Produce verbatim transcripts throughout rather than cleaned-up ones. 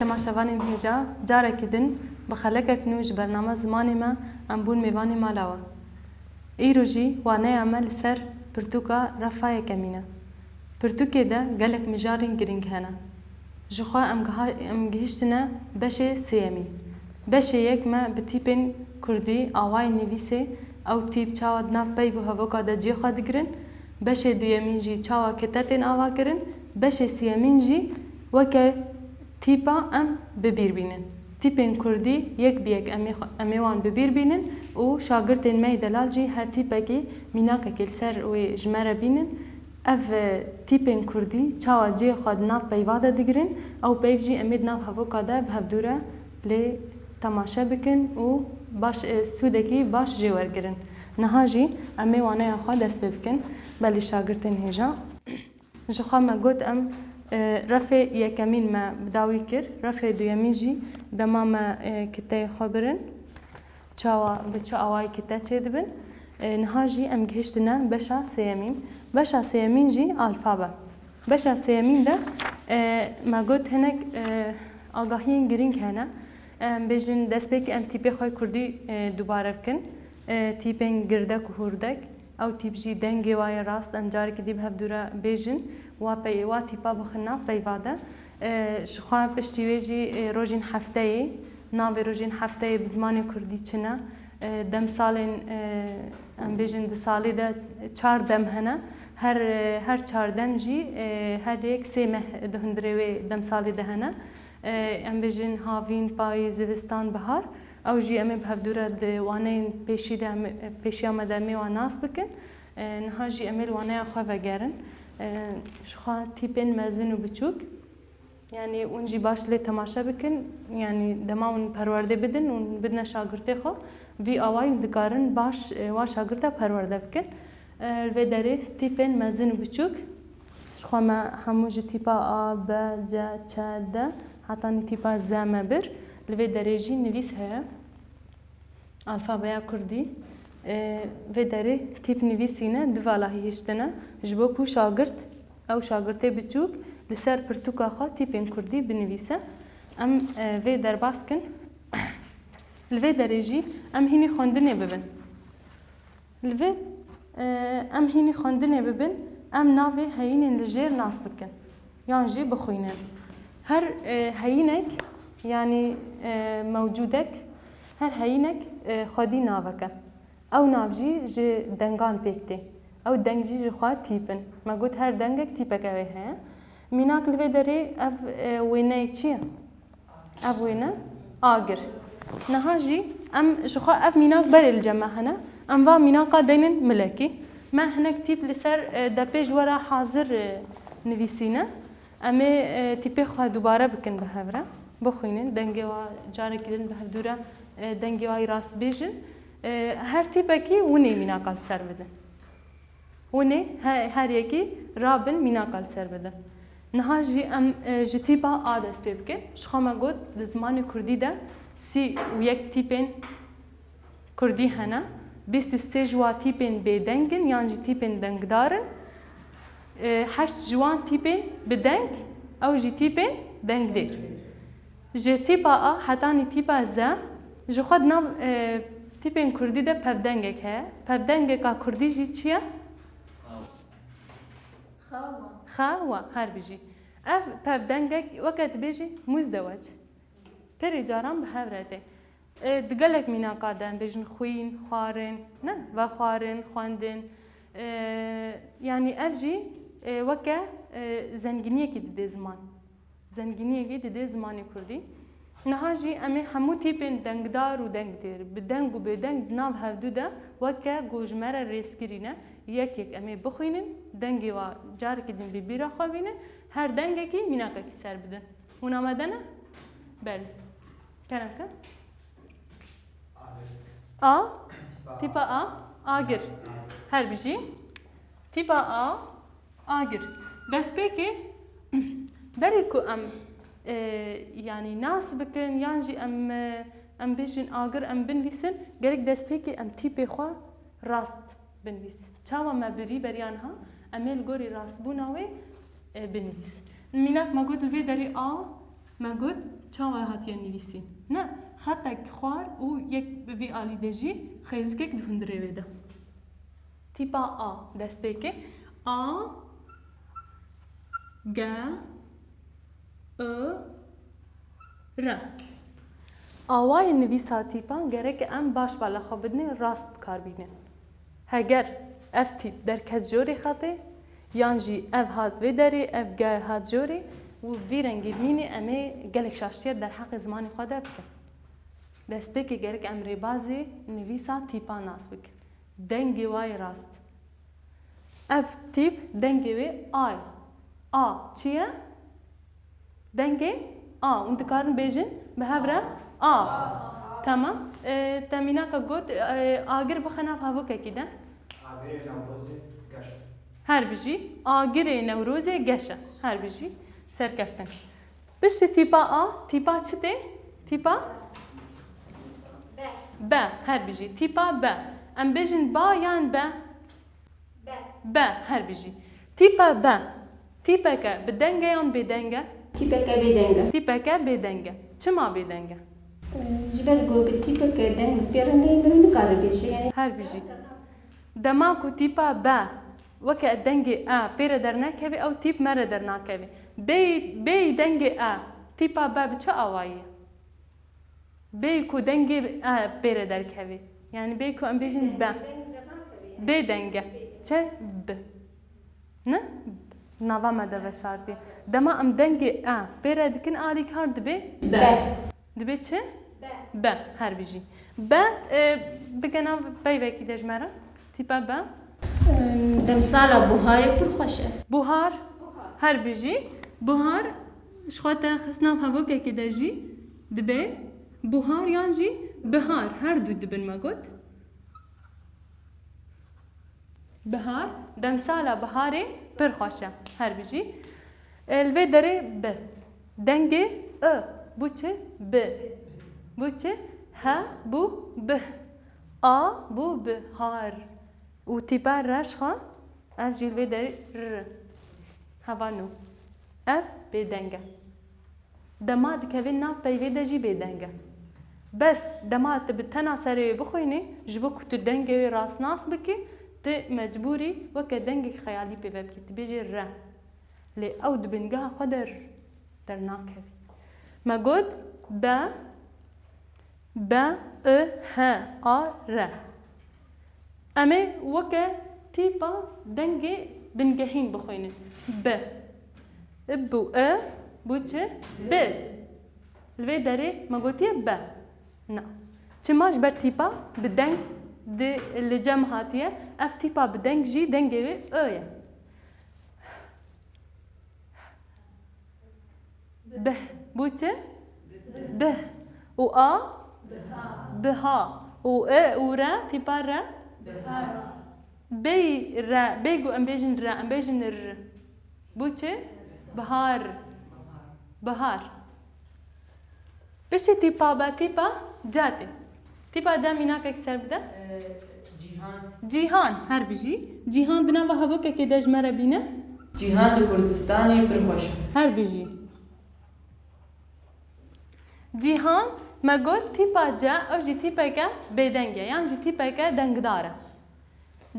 Temaşevanên hêja, carekî din bi xelekek nû ji bername Zimanê Me em bûn mêvanê mala we. Îro jî waneya me li ser pirtûka refa yekemîn e. Pirtûkê de gelek mijarên girîng hene. Ji xwe em giha-, em gihiştine beşê sêyemîn. Beşê yek me bi tîpên kurdî, awayên nivîsê, ew tîp çawa di nav peyv û hevoka de cihê xwe digirin, beşê duyemîn jî çawa kite tên avakirin, beşê sêyemîn jî weke tîpa em bi bîr bînin. Tîpên kurdî yek bi yek em ê xwe, em ê wan bi bîr bînin û şagirtên me yê delal jî her tîpekî mînakekê li ser wê ji me re bînin. Ev, e, tîpên kurdî çawa cihê xwe di nav peyva de digirin, ew peyv jî em ê di nav hevoka de bi hevdû re lê temaşe bikin û baş, e, sûdekî baş jê wergirin. Niha jî em ê waneya xwe dest pê bikin. Belê şagirtên hêja. Ji xwe me got em, e, refê yekemîn me bi dawî kir. Refê duyemîn jî dema me, e, kiteyê xwe birin. Çawa, bi çi awayî kite çêdibin. E, niha jî em gihiştine beşa sêyemîn. Beşa sêyemîn jî alfabe. Beşa sêyemîn de, e, me got hinek, e, agahiyên girîng hene. Em bêjin destpêkê em tîpê xwe kurdî, e, dubare bikin. E, tîpên girdek û hûrdek. Ew tîp jî dengê wa yê rast em carekî dî bi hevdû re bêjin. Wa pey-, wa tîpa bixin nav peyva de. E, ji xwe piştî wê jî, e, rojên hefteyê, navê rojên hefteyê bi zimanê kurdî çi ne? E, demsalên, e, em bêjin di salê de çar dem hene. Her, e, her çar dem jî, e, her yek sê meh di hundirê wê demsalê de hene. E, em bêjin havîn, payîz, zivistan, bihar. Ew jî em ê bi hevdû re di waneyên pêşî de em, pêşiya me de em ê wan nas bikin. E, niha jî em ê li waneya xwe vegerin. E, ji xwe tîpên mezin û biçûk. Yanî hûn jî baş lê temaşe bikin, yanî dema hûn perwerdê bidin, hûn bidine şagirtê xwe, vî awayî hûn dikarin baş, e, wa şagirta perwerde bikin. E, li vê derê tîpên mezin û biçûk, ji xwe me hemû ji tîpa A, B, C, Ç, D, hetanî tîpa Z me bir, li vê derê jî nivîs heye. Alfabeya kurdî, e, vê derê tîp nivîsîne, du valahî hiştine, ji bo ku şagirt, ew şagirtê biçûk li ser pirtûka xwe tîpên kurdî binivîse. Em, e, vê derbas kin. Li vê derê jî em hînî xwendinê bibin. Li vê, e, em hînî xwendinê bibin, em navê heyînên li jêr nas bikin. Yan jî bixwînin. Her, e, heyînek, yanî, e, mewcûdek, her heyînek, e, xwedî navek e. Ew nav jî ji dengan pêk tê. Ew deng jî ji xwe tîp in. Me got her dengek tîpeke wê heye. Mînak li vê derê ev, e, wêneyê çi ye? Ev wêne agir. Niha jî em ji xwe ev mînak berê li cem me hene. Em va mînaka deynin milekî. Me hinek tîp li ser, e, depê ji we re hazir, e, nivîsîne. Em ê, e, tîpê xwe dubare bikin bi hev re. Bixwînin. Dengê wa carekî din bi hevdû re, e, dengê wa yî rast bêjin. E, her tîpekî winê mînaka li ser bidin. Hûn ê he-, her yekî rabin mînaka li ser bidin. Niha jî em, e, ji tîpa A dest pê bikin. Ji xwe me got, di zimanê kurdî de sî û yek tîpên kurdî hene. Bîst û sê ji wa tîpên bêdeng in yan jî tîpên dengdar in. E, heşt ji wan tîpên bi deng, ew jî tîpên dengdêr. Ji tîpa A hetanî tîpa Z, ji xwe di nav, e, tîpên kurdî de pevdengek heye. Pevdengeka kurdî jî çi ye? Xewa. Xewa, her bijî. Ev pevdengek, weke dibêjî muzdeweç. Pêrê caran bi hev re tê. E, di gelek mînaka de em bêjin xwîn, xwarin, ne? Vexwarin, xwendin. E, yanî ev jî, e, weke, e, zengîniyekî didê ziman. Zengîniyekî didê zimanê kurdî. Niha jî em ê hemû tîpên dengdar û dengdêr, bi deng û bêdeng di nav hevdû de weke ku ji me re rêzkirî ne, yek yek em ê bixwînin, dengê wa carekî din bi bîra xwe bînin, her dengekî mînakekî ser bidin. Hûn amade ne? Belê. Kerem ke. A. Tîpa A. Agir. Her bijî. Tîpa A. Agir. Destpêkê berê ku em, e, yanî nas bikin, yan jî em, e, em bêjin agir, em binivîsin, gerek destpêkê em tîpê xwe rast binivîsin. Çawa me birî beriya niha, em ê li gorî rastbûna wê, e, binivîsin. Mînak me got li vê derê A, me got Çawa hatiye nivîsîn? Ne, xetek xwar û yek bi vî alî de jî xêzikek di hundirê wê de. Tîpa A, destpêkê. A, G, I, R. Awayê nivîsa tîpan gerek em baş bala xwe bidinê, rast bi kar bînin. Heger ev tîp derket jorê xetê, yan jî ev hat vê derê, ev G hat jorê û vî rengî bimînê, em ê gelek şaştiye derheqê zimanê xwe de bikin. Destpêkê gerek em rêbazê nivîsa tîpa nas bikin. Dengê wa yê rast. Ev tîp dengê wê A ye. A çi ye? Dengê A. Hûn dikarin bêjin bi hev re? A. Tamam. E, te mînaka got, e, agir bixe nav havokekî de. Agirê Newrozê geş e. Her bijî. Agirê Newrozê geş e. Her bijî. Serkeftin. Piştî tîpa A, tîpa çi tê? Tîpa? B. B, her bijî. Tîpa B. Em bêjin ba yan be? B. B, her bijî. Tîpa B. Tîpeke bi deng e yan bêdeng e? Tîpeke bêdeng e. Tîpeke bêdeng e. Çima bêdeng e? Ji ber ku tîpeke deng pê re neyê, mirov nikare bêje, yani. Her bijî. Dema ku tîpa B weke dengê E pê re dernekeve, ew tîp me re dernakeve. Bêyî, bêyî dengê E, tîpa B bi çi awayî ye? Bêyî ku dengê E pê re derkeve. Yani bêyî ku em bêjin B. Bêdeng e. Çi? B. Ne? Nava me de veşartî. Dema em dengê E pê re dikin alîkar, dibe? B. Dibe çi? B. B, her bijî. B, e, bike nav peyvekî de ji me re. Tîpa B. Em, demsala buharê pir xweş e. Buhar, her bijî. Buhar, ji xwe te xist nav hevokekê de jî dibe buhar yan jî bihar, her du dibin, me got. Bihar, demsala biharê pir xweş e. Her bijî. E, li vê derê bi. Dengê I. Bû çi? Bi. Bû çi? He, bû, bih. A, bû, bihar. Û tîpa R ji xwe, ev jî li vê derê R. Heva nû. Ev bêdeng e. Dema dikevê nav peyvê de jî bêdeng e. Bes dema tu bi tena serê wê bixwînî, ji bo ku tu dengê wê rastnas bikî, tu mecbûrî weke dengek xeyalî pê ve bikî. Tu bêjê re. Lê ew di bingeha xwe de r-, dernakevî. Me got be, be, I, H, A, R. Em ê weke tîpa dengê bingehîn bixwînin. Bi. Ib û i bû çi? Bi. Li vê derê me gotiye be. Na. Çima? Ji ber tîpa bi deng di, li cem hatiye. Ev tîpa bi deng jî dengê wê ö ye. Bih. Bû çi? Bih. Û a? Biha. Û i û re, tîpa re? Bihar. Bêyî re, bêyî ku em bêjin re, em bêjin r. Bû çi? Bihar. Bihar. Piştî tîpa be, tîpa ca tê. Tîpa ca mînakek ser bide. Ee, Cîhan. Cîhan, her bijî. Cîhan di nava hevokekê de ji me re bîne. Cîhan li Kurdistanê pir xweş e. Her bijî. Cîhan, me got tîpa ce, ew jî tîpeke bêdeng e, yan jî tîpeke dengdar e.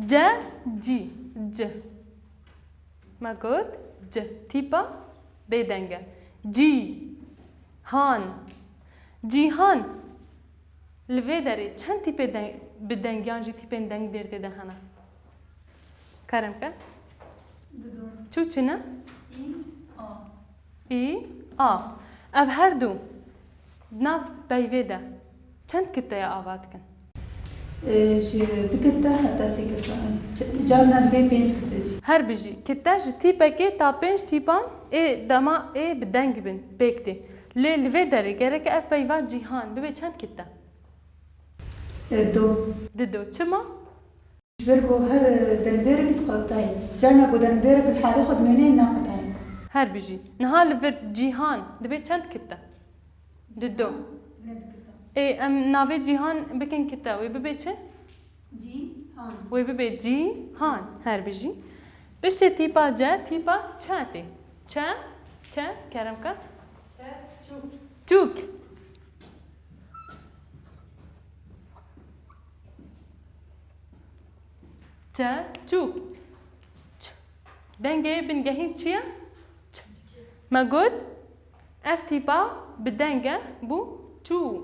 Ce, cî, ci. Me got ci, tîpa bêdeng e. Cî, han, cîhan. Li vê derê çend tîpê deng, bi deng yan jî tîpên dengdêr tê de hene? Kerem ke. Didu. Çû çi ne? Î, a. Î, a. Ev her du nav peyvê de çend kite ye ava dikin? Ee, ji du kite heta sê kite. Ç-, carna divê pênc kite jî. Her bijî. Kite ji tîpekê ta pênc tîpan ê dema ê bi deng bin pêk tê. Lê li vê derê gerek ev peyva cîhan bibe çend kite? Ee, du. Didu. Çima? Ji ber ku her dengdêrek bi xwe tayîn. Carna ku dengdêrek bi halê xwe dimêne, nake tayîn. Her bijî. Niha li vir cîhan dibe çend kite? Didu. Ê, em navê cîhan bikin kite. Wê bibe çi? Cîhan. Wê bibe cîhan. Her bijî. Piştê tîpa ce, tîpa çe tê. Çe, çe, kerem ke. Çe, çû. Tûk. Te, tûk. Ç. Dengê bingehîn çi ye? Ç. Me got, ev tîpa bi deng e, bû çû.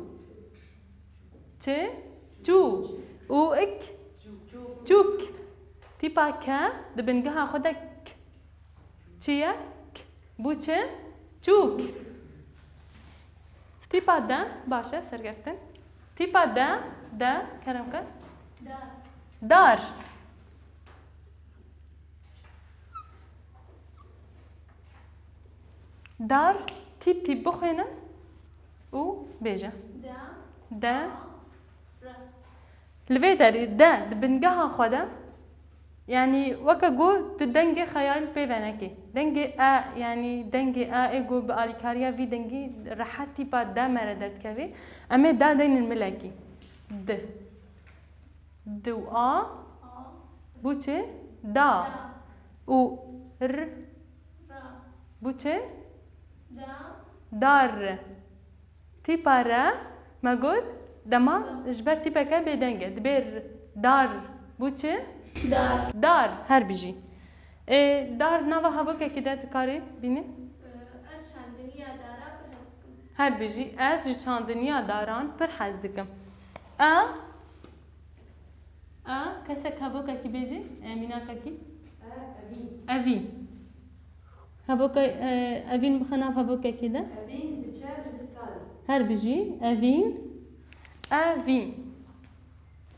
Çi? Çû. Û ik? Çûk. Tîpa ke di bingeha xwe de k. Çi ye? K. Bû çi? Çûk. Tîpa de, baş e, serkeftin. Tîpa de, de, kerem ke. Dar. Dar. Dar, tîp tîp bixwîne û bêje. De. De. Li vê derê de di bingeha xwe de, yanî weke ku tu dengê xeyal pê venekê. Dengê e, yanî dengê e ê ku bi alîkariya vî dengî rehet tîpa de me re derdikevê. Em ê da deynin milekî. Di. Di û a. Bû çi? Da. Û r. Bû çi? Dar. Tîpa re, me got, dema ji ber tîpeke bêdeng e. Dibê r-, dar. Bû çi? Dar. Dar. Her bijî. Ê, dar nava hevokekî de dikarî bînî? Ez çandiniya dara pir hez dikim. Her bijî, ez ji çandiniya daran pir hez dikim. E, e, kesek hevokekî bêjî, e, mînakekî? E, Evîn. Evîn. Hevoke-, e, Evîn bixe nav hevokekî de. Evîn diçe dibistanê. Her bijî, Evîn. Evîn.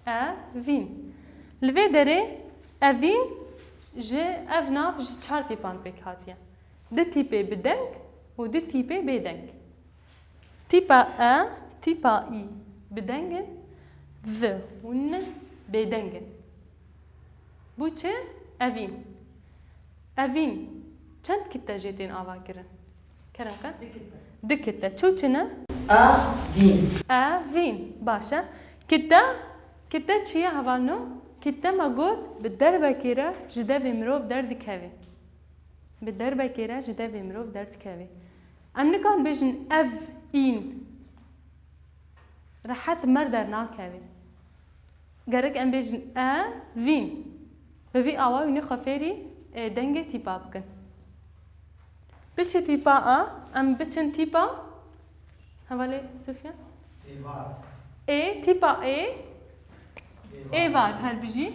Evîn. Li vê derê Evîn ji ev nav ji çar tîpan pêk hatiye. Du tîpê bi deng û du tîpê bêdeng. Tîpa e, tîpa î bi deng in, v û n bêdeng in. Bû çi? Evîn. Evîn. Çend kite jê tên ava kirin? Kerem ke. Du kite. Du kite. Çi û çi ne? A, vîn. E, vîn. Baş e. Kite, kite çi ye hevalno? Kite me got bi derbekê re ji devê mirov derdikeve. Bi derbekê re ji devê mirov derdikeve. Em nikarin bêjin ev în. Rehet mer dernakeve. Gerek em bêjin e, vîn. Bi vî awa wînî xwe fêrî, e, dengê tîpa bikin. Piştî tîpa a, em biçin tîpa. Hevalê Sofya? Êvar. Ê, tîpa ê. Êvar. Êvar, her bijî.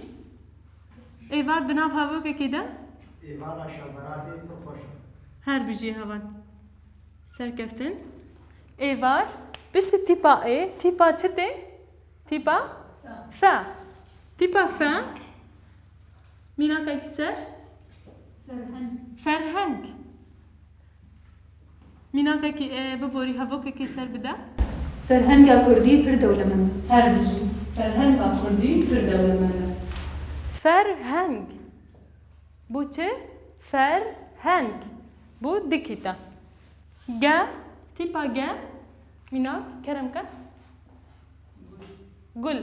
Êvar di nav hevokekê de? Êvara şevberatê pir xweş e. Her bijî heval. Serkeftin. Êvar. Piştî tîpa ê, tîpa çi tê? Tîpa? Fe. Fe. Tîpa fe. Mînakekî ser? Ferheng. Ferheng. Mînakekî, e, biborî hevokekê ser bide. Ferhenga kurdî pir dewlemend. Her bijî. Ferhenga kurdî pir dewlemend e. Ferheng. Bû çi? Ferheng. Bû du kite. Ge, tîpa ge, mînak, kerem ke. Gul.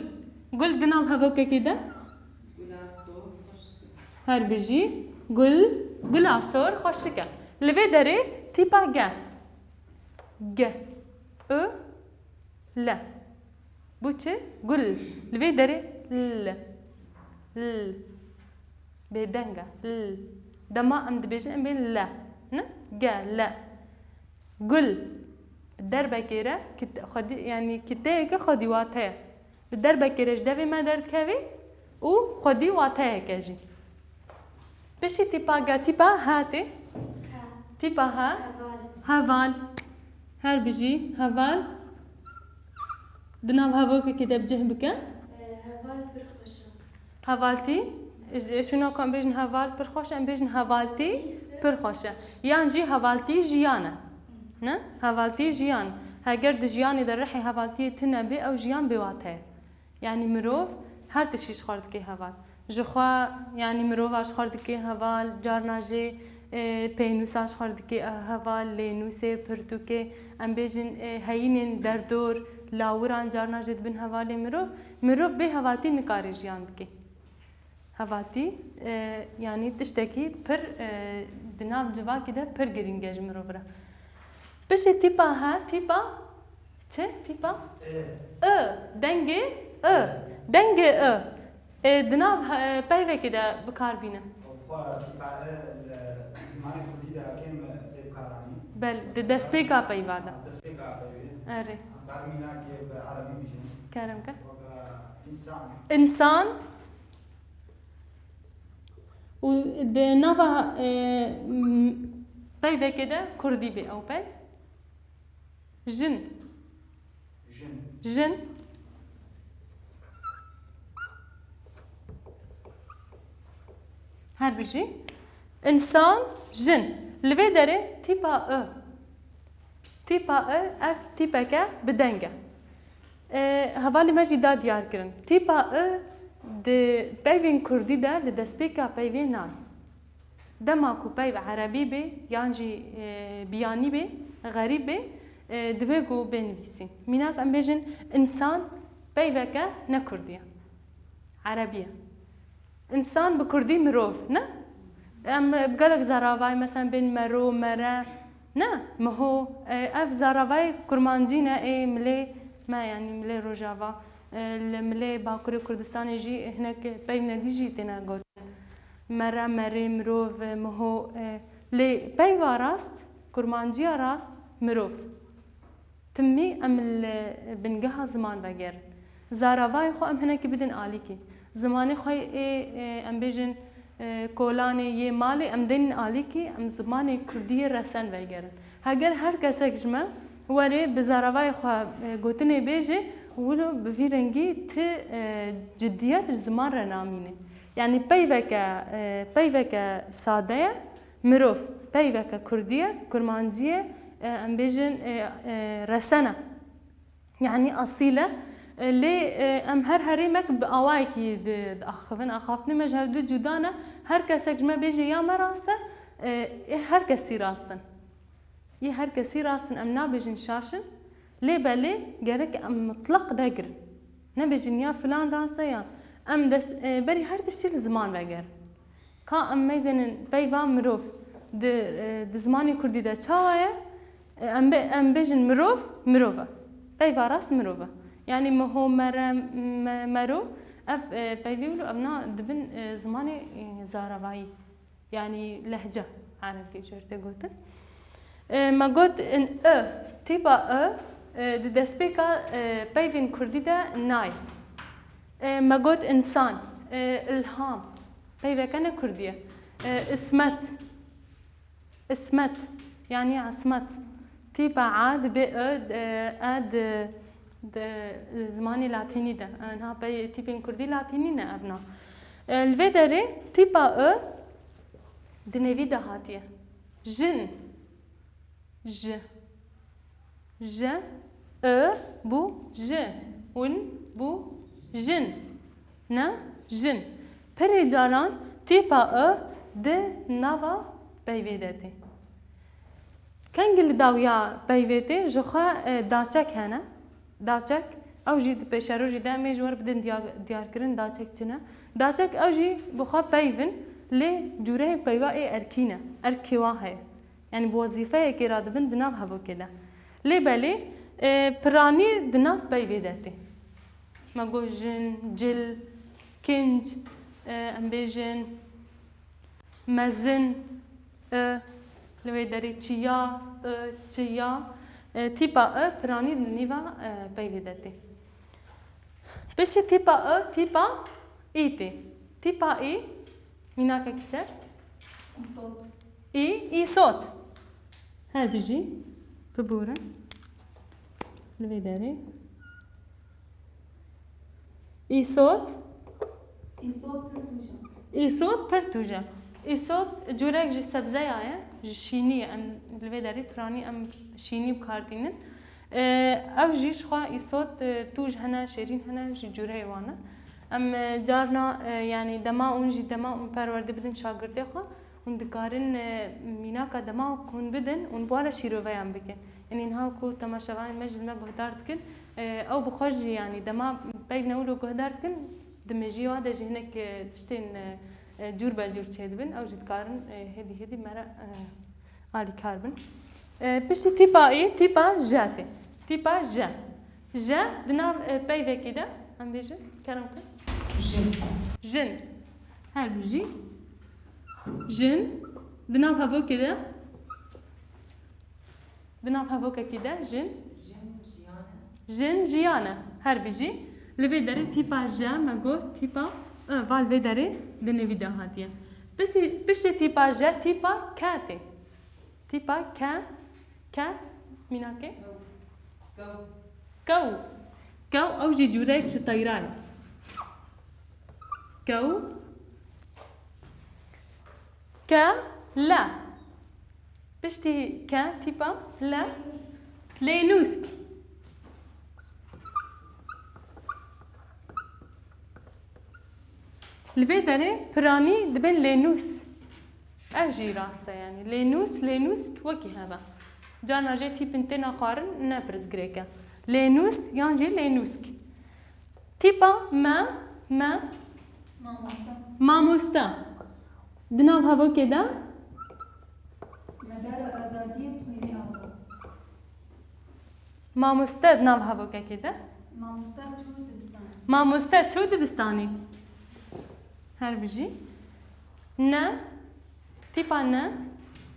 Gul di nav hevokekê de? Her bijî. Gul, gula sor xweşik e. Li vê derê tîpa ge. Ge. Ö. Le. Bû çi? Gul. Li vê derê l. L. Bêdeng e. L. Dema em dibêjin, em bên le. Ne? Ge, le. Gul. Derbekê re kit-, xwedî, yanî kiteyeke xwedî wate ye. Bi derbekê re ji devê me derdikevê û xwedî wateyeke jî. Piştî tîpa ge, tîpa he tê? He. Tîpa he? Heval. Heval. Her bijî, heval. Di nav hevokekê de bi cih bike. E, heval pir xweş e. Hevaltî, ji, şûna ku em bêjin heval pir xweş e, em bêjin hevaltî pir xweş e. Yan jî hevaltî jiyan e. Ne? Hevaltî jiyan. Heger di jiyanê de rihê hevaltiyê tune bê, ew jiyan bêwate ye. Yanî mirov her tiştî ji xwe re dike heval. Ji xwe, yanî mirova ji xwe re dike heval, carna jê, e, peynûsa ji xwe re dike heval, lênûsê, pirtûkê, em bêjin, e, heyînên derdor, lawiran carna jê dibin hevalê mirov. Mirov bê hevaltî nikare jiyan bike. Hevaltî, e, yanî tiştekî pir, e, di nav civakî de pir girîng e ji mirov re. Piştî tîpa he, tîpa çi? Tîpa I. I. Dengê I. Dengê I. Ê, di nav he-, peyvekê de bi kar bîne. Xwe tîpa I li zimanê kurdî de kêm tê bikaranîn. Bel, di destpêka peyva de. Ha, destpêka peyvê. Erê. Em karin mînakê bi erebî bijîn. Kerem ke. Weke însan. Însan. Û di nava, e, m-, peyvekê de kurdî bê ew peyv. Jin. Jin. Jin. Her bijî. Însan, jin. Li vê derê tîpa I. Tîpa I, ev tîpeke bi deng e. E, hevalê me jî da diyar kirin. Tîpa I di peyvên kurdî de li destpêka peyvê nayê. Dema ku peyv erebî bê yan jî, e, biyanî bê, xerîb bê, e, divê ku bê nivîsîn. Mînak em bêjin, însan peyveke ne kurdî ye. Erebî ye. Însan bi kurdî mirov, ne? Em bi gelek zaravayê, mesela bên mero, mere, ne? Miho. E, ev zaravayê kurmancî ne, ê milê me, yanî milê Rojava, e, li milê Bakurê Kurdistanê jî hinek peyv nedî jî têne gotin. Mere, merê, mirov, miho, e, lê peyva rast, kurmanciya rast, mirov. Timî em li bingeha ziman vegerin. Zaravayê xwe em hinekî bidin alîkî. Zimanê xwe ê, e, em bêjin, e, kolanê yê malê em denin alîkî, em zimanê kurdî yê resen vegerin. Heger her kesek ji me were bi zaravayê xwe, e, gotinê bêje, wilo bi vî rengî ti, e, ciddiyet ji ziman re namîne. Yanî peyveke, e, peyveke sade ye, mirov, peyveke kurdî ye, kurmancî ye, e, em bêjin, e, e, resen e. Yanî asîl e. E, lê, e, em her herêmek bi awayekî di, diaxivin. Axaftinê me ji hevdu cuda ne. Her kesek ji me bêje ya me rast e, e, ê her kesî rast in. Yê her kesî rast in, em nabêjin şaş in. Lê belê gerek em mitleq negirin. Nebêjin ya filan rast e ya. Em dest, e, berî her tiştî li ziman vegerin. Ka em meyzênin peyva mirov di, e, di zimanê kurdî de çawa ye? E, em bê-, em bêjin mirov, mirov e. Peyva rast mirov e. Yanî miho, mere, me-, mero, ev, e, peyvê wilo ev na dibin, e, zimanê, e, zaravayî. Yanî lehce, erebkî jê re tê gotin. E, me got, in, I, tîpa I, e, di destpêka, e, peyvên kurdî de nayê. E, me got, însan, e, îlham, peyveke ne kurdî ye. E, îsmet, îsmet, yanî îsmet. Tîpa A dibe I, e, E di, di zimanê latînî de. E, niha pey-, tîpên kurdî latînî ne ev na. E, li vê derê tîpa I di nêvî de hatiye. Jin. Ji. Ji. I bû ji. Win bû jin. Ne? Jin. Pirê caran tîpa I di nava peyvê de tê. Kengî li dawiya peyvê tê, ji xwe, e, daçek hene. Daçek, ew jî di pêşerojê de em ê ji we re bidin diya-, diyarkirin, daçek çi ne. Daçek ew jî bi xwe peyv in, lê cûreyê peyva ê erkî ne. Erkê wan heye. Yanî bi wezîfeyekê radibin di nav hevokê de. Lê belê, e, piranî di nav peyvê de tê. Me got jin, cil, kinc, e, em bêjin, mezin, e, li wê derê çiya, e, çiya, e, tîpa e, piranî di nîva, e, peyvê de tê. Piştî tîpa e, tîpa î tê. Tîpa î, mînakekî ser. Îsot. Î, îsot. Her bijî, biborin. Li vê derê. Îsot. Îsot pir tûj e. Îsot pir tûj e. Îsot cûrek ji sebzeya ye, ji şînî ye. Em li vê derê piranî em şînî bi kar tînin. E, ew jî ji xwe îsot, e, tûj hene, şêrîn hene, ji cûreyê wan e. Em, e, carna, e, yanî dema hûn jî, dema hûn perwerde bidin şagirtê xwe, hûn dikarin, e, mînaka dema hûn bidin, hûn bi wan re şîroveyan bikin. Yanî niha ku temaşevanên me ji me guhdar dikin, e, ew bi xwe jî, yanî dema peyv ne wilo guhdar dikin, di mêjiyê wan de jî hinek, e, tiştên, e, e, cûr be cûr çêdibin, ew jî dikarin, e, hêdî hêdî me re, e, alîkar bin. E, piştî tîpa î, tîpa J tê. Tîpa J. J di nav, e, peyvekê de, em bêjin, kerem kin. Jin. Jin. Her bijî. Jin. Di nav hevokê de. Di nav hevokekê de jin. Jin jiyan e. Jin jiyan e. Her bijî. Li vê derê tîpa J me got tîpa, e, va li vê derê di nivî de hatiye. Piştî, piştî tîpa J tîpa K tê. Tîpa K, K, mînakê? Kew. Kew. Kew, ew jî cûrek ji teyra ye. Kew. Ke, le. Piştî ke, tîpa, le. Lênûsk. Li vê derê piranî dibên lênûs. Ev jî rast e, yanî lênûs, lênûsk wekî hev e. Carna jê tîpin têne xwarin, ne pirsgirêk e. Lênûs yan jî lênûsk. Tîpa me, me. Mamoste. Mamoste. Di nav hevokê de? Medara azadiyê xwînê ava. Mamoste di nav hevokekê de? Mamoste çû dibistanê. Mamoste çû dibistanê. Her bijî. Ne. Tîpa ne?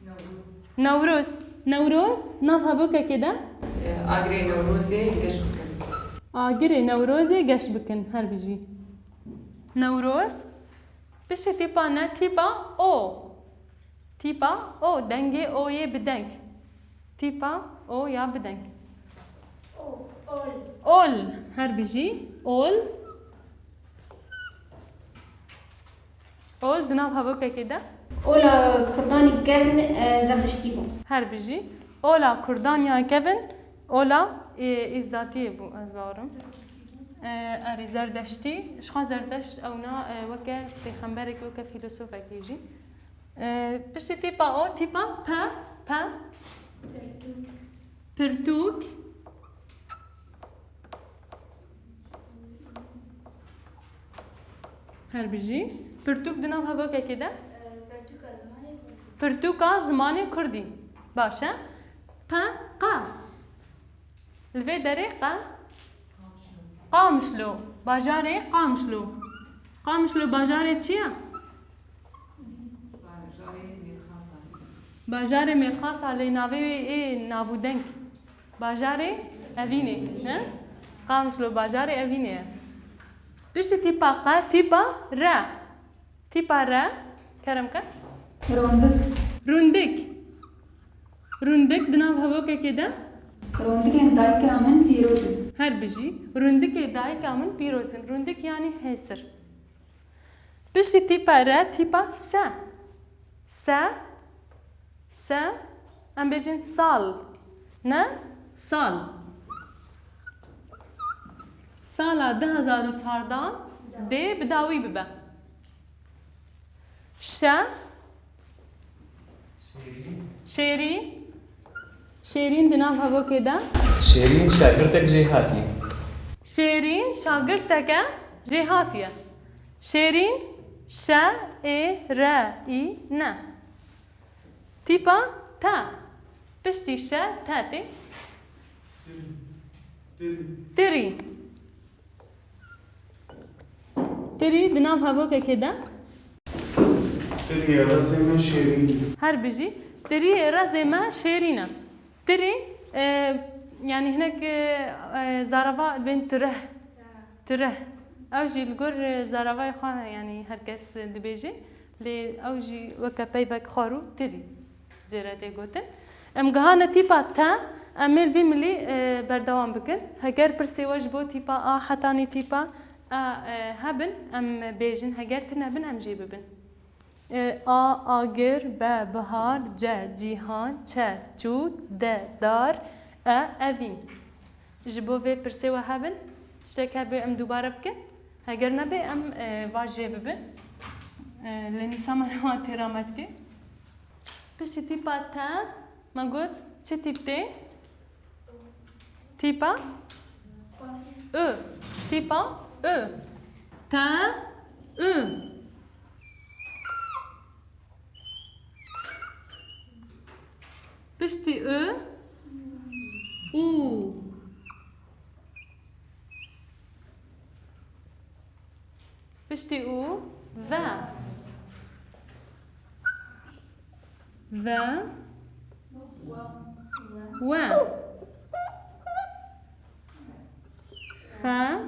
Newroz. Newroz. Newroz, nav hevokekê de? Agirê Newrozê geş bikin. Agirê Newrozê geş bikin, her bijî. Newroz. Piştî tîpa ne, tîpa o. Tîpa o, dengê o yê bi deng. Tîpa o ya bi deng. O, ol. Ol, her bijî. Ol. Ol di nav hevokekê de? Ola kurdanî kevn, e, zerdiştî bû. Her bijî. Ola kurdan ya kevn, ola, e, îzatiyê bû, ez bawerim. E, erê, zerdeştî, ji xwe zerdeşt ewna, e, weke pêxemberekî, weke fîlosofekî jî. E, piştî tîpa o, tîpa pe, pe. Pirtûk. Pirtûk. Her bijî. Pirtûk di nav hevokekê de? Pirtûka zimanê kurdî. Pirtûka zimanê kurdî. Baş e. Pe, qa. Li vê derê qe? Qamişlo. Bajarê Qamişlo. Qamişlo bajarê çi ye? Bajarê Mêrxasa. Bajarê Mêrxasa lê navê wê ê navûdeng. Bajarê Evînê, he? Qamişlo bajarê Evînê ye. Piştî tîpa qe, tîpa re. Tîpa re, kerem ke. Rondik. Rûndik. Rûndik di nav hevokekê de? Rondikên dayika min pîroz in. Her bijî. Rûndikê dayika min pîroz in. Rûndik yanî hêsir. Piştî tîpa re, tîpa se. Se. Se. Em bêjin sal. Ne? Sal. Sala du hezar û çardeh dê bi dawî bibe. Şe. Şêrîn. Şêrîn. Şêrîn di nav hevokê de? Şêrîn şagirtek jêhatî. Şêrîn şagirteke jêhatî ye. Şêrîn şe, ê, re, î, ne. Tîpa te. Piştî şe, te tê. Tirî. Tirî di nav hevokekê de? Tiriyê rezê me şêrîn e. Her bijî. Tiriyê rezê me şêrîn e. Tirî, e, yanî hinek, e, e, zarava bên tireh. Tireh. Ew jî li gor, e, zaravayê xwe, yanî her kes dibêje. Lê ew jî weke peyvek xwarû tirî jê re tê gotin. Em gihane tîpa te, em ê li vî milî, e, berdewam bikin. Heger pirsê we ji bo tîpa a hetanî tîpa e, e, hebin, em bêjin. Heger tune bin, em jê bibin. E, a, agir, be, bihar, ce, cîhan, çe, çûk, de, dar, e, evîn. Ji bo vê pirsê we hebin, tiştek hebe em dubare bikin. Heger nebe em, e, va jê bibin. E, lê nûsa me newa têra me dike. Piştî tîpa te, me got, çi tîp tê? Tîpa? I. Tîpa I. Te, I. Piştî û, û. Piştî û, ve. Ve. We. Xe.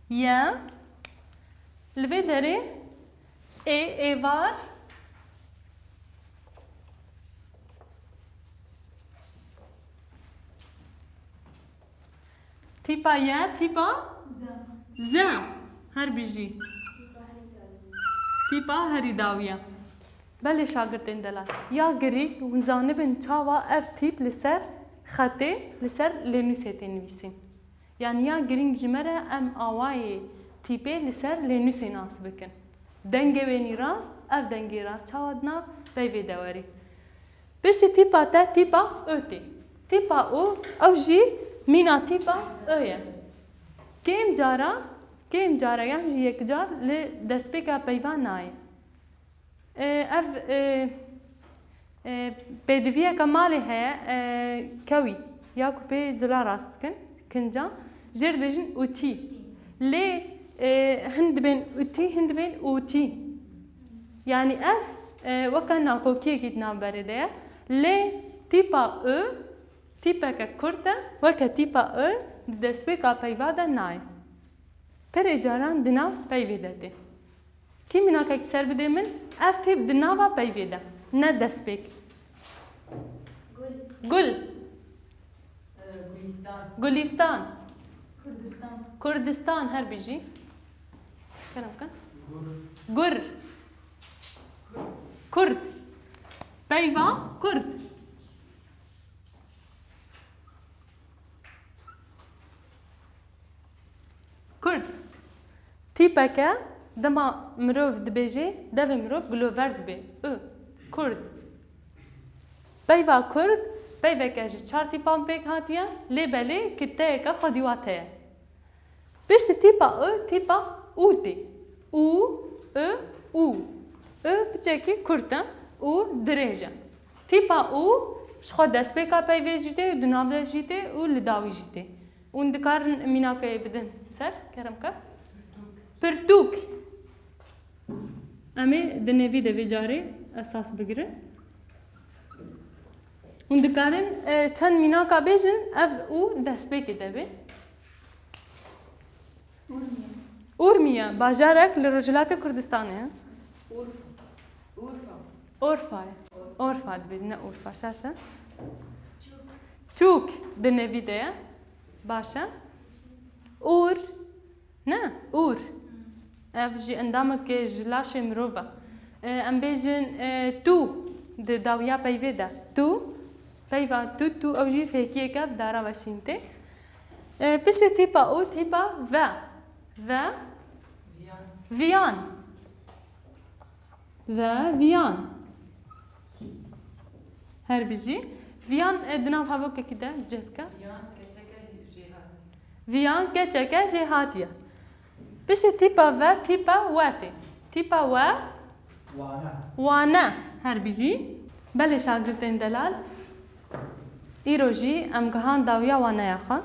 Ye. Li vê derê ê, êvar. Tîpa ye, tîpa? Ze. Ze. Her bijî. Tîpa herî dawiya. Belê şagirtên delal. Ya girîng hûn zanibin çawa ev tîp li ser xetê, li ser lênûsê tê nivîsîn. Yanî ya girîng ji me re em awayê tîpê li ser lênûsê nas bikin. Dengê wênî rast, ev dengê rast çawa di nav peyvê de werî. Piştî tîpa te tîpa O tê. Tîpa O, ew jî mîna tîpa O ye. Kêm cara, kêm cara yan jî yekcar li destpêka peyva nayê. E, ev, e, e, pêdiviyeke malê heye, e, kewî, ya ku pê cila rast dikin, kinca, jê re dibêjin utî. Lê, e, hin dibên utî, hin dibên utî. Yanî ev, e, weke nakokiyekî di navberê de ye. Lê tîpa I, tîpeke kurt e, weke tîpa I di destpêka peyva de nayê. Pirê caran di nav peyvê de tê. Kî mînakekî ser bidê min? Ev tîp di nava peyvê de. Ne destpêk. Gul. Gul. Ee, Gulistan. Gulistan. Kurdistan. Kurdistan, her bijî. Kerem ke. Gur. Gur. Kurd. Peyva kurd. Kurd. Tîpeke dema mirov dibêje, devê mirov gilover dibe. I. Kurd. Peyva kurd, peyveke ji çar tîpan pêk hatiye, lê belê kiteyeke xwedî wate ye. Piştî tîpa I, tîpa U tê. U, I, U. I piçekî kurt e, U dirêj e. Tîpa U ji xwe destpêka peyvê jî tê û di nav de jî tê û li dawî jî tê. Hûn dikarin mînakê bidin ser, kerem ke? Pirtûk. Em ê di nêvî de vê carê esas bigirin. Hûn dikarin, e, çend mînaka bêjin, ev û destpêkê de bê. Urmiye. Urmiye, bajarek li Rojhilatê Kurdistanê ye. Urfa. Urfa. Orfa ye. Orfa dibê, ne Urfa, şaş e. Çûk. Çûk di nêvî de ye. Baş e. Ûr. Ne, ûr. Ev jî endameke ji laşê mirov e. E, em bêjin, e, tû di dawiya peyvê de. Tû, peyva tû, tû, ew jî fêkiyeke bi dara ve şîn tê. E, piştî tîpa û, tîpa ve. Ve. Viyan. Viyan. Ve viyan. Her bijî. Viyan, e, di nav hevokekî de cih bike. Viyan keçeke jêhat. Viyan keçeke jêhatiye. Piştî tîpa ve, tîpa we tê. Tîpa we? Wane. Wane. Her bijî. Belê şagirtên delal. Îro jî em gihan dawiya waneya xwe.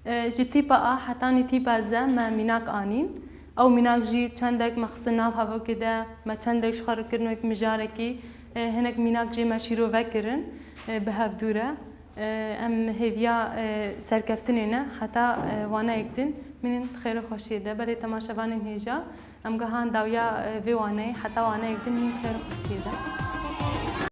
E, ji tîpa A hetanî tîpa Z me mînak anîn. Ew mînak jî çendek me xistin nav hevokê de, me çendek ji xwe re kirin wek mijarekî, e, hinek mînak jê me şîrove kirin, e, bi hevdû re. E, em hêviya, e, serkeftinê ne, heta, e, waneyek din mînin xêr û xweşiyê de. Belê temaşevanên hêja, em gihan dawiya, e, vê waneyê, heta waneyek din mînin xêr û xweşiyê de.